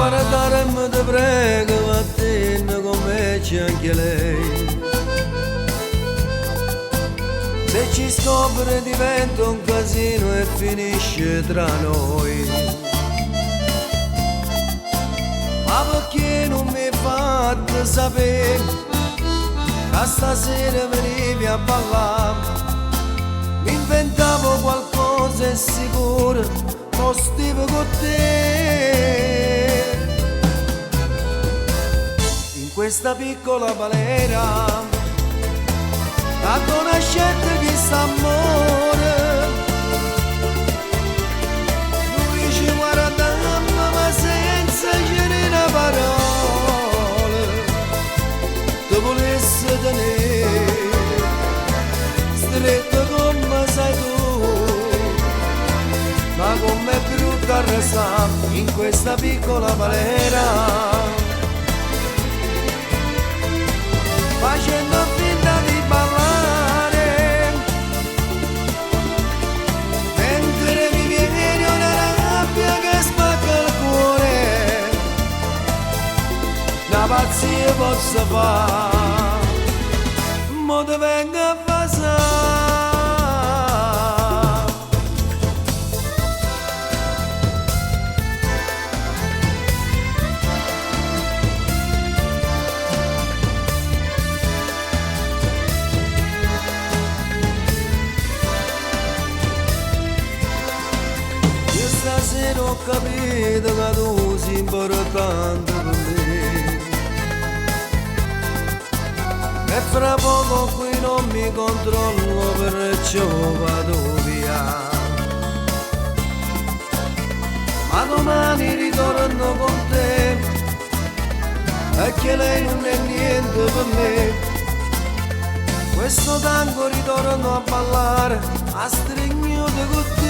guardare, te prego, vattene con me c'è anche lei. Se ci scopre diventa un casino e finisce tra noi. Ma perché non mi fate sapere che stasera venivi a ballare? Mi inventavo qualcosa e sicuro mo stivo con te. In questa piccola balera a conoscete chi sta amore. Noi ci guardammo ma senza dire una parola. Ti volessi tenere stretto come sai tu, ma com'è brutta restare in questa piccola balera, facendo finta di ballare, mentre mi viene una rabbia che spacca il cuore. Una pazzia posso fare, mo te vengo a vasare. Io stasera ho capito che tu sei importante per me, e fra poco qui non mi controllo, perciò vado via. Ma domani ritorno con te, perché lei non è niente per me. Questo tango ritorno a ballare a stregno con te.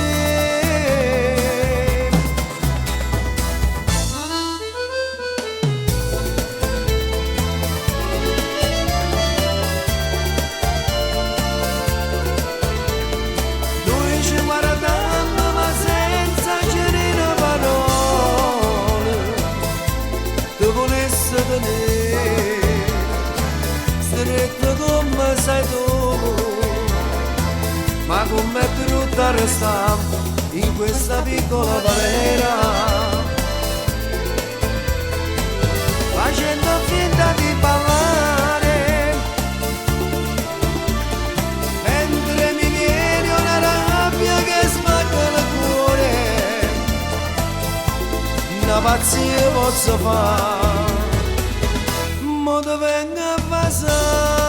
Noi ci guardammo ma senza dire una parola. Ti volessi tenere stretto come sai tu, ma com'è brutta restare in questa piccola balera, facendo finta di ballare, mentre mi viene una rabbia che spacca il cuore. Una pazzia posso fare, mo te vengo a vasare.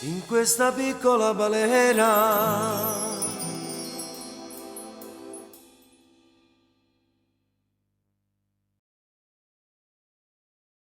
In questa piccola balera.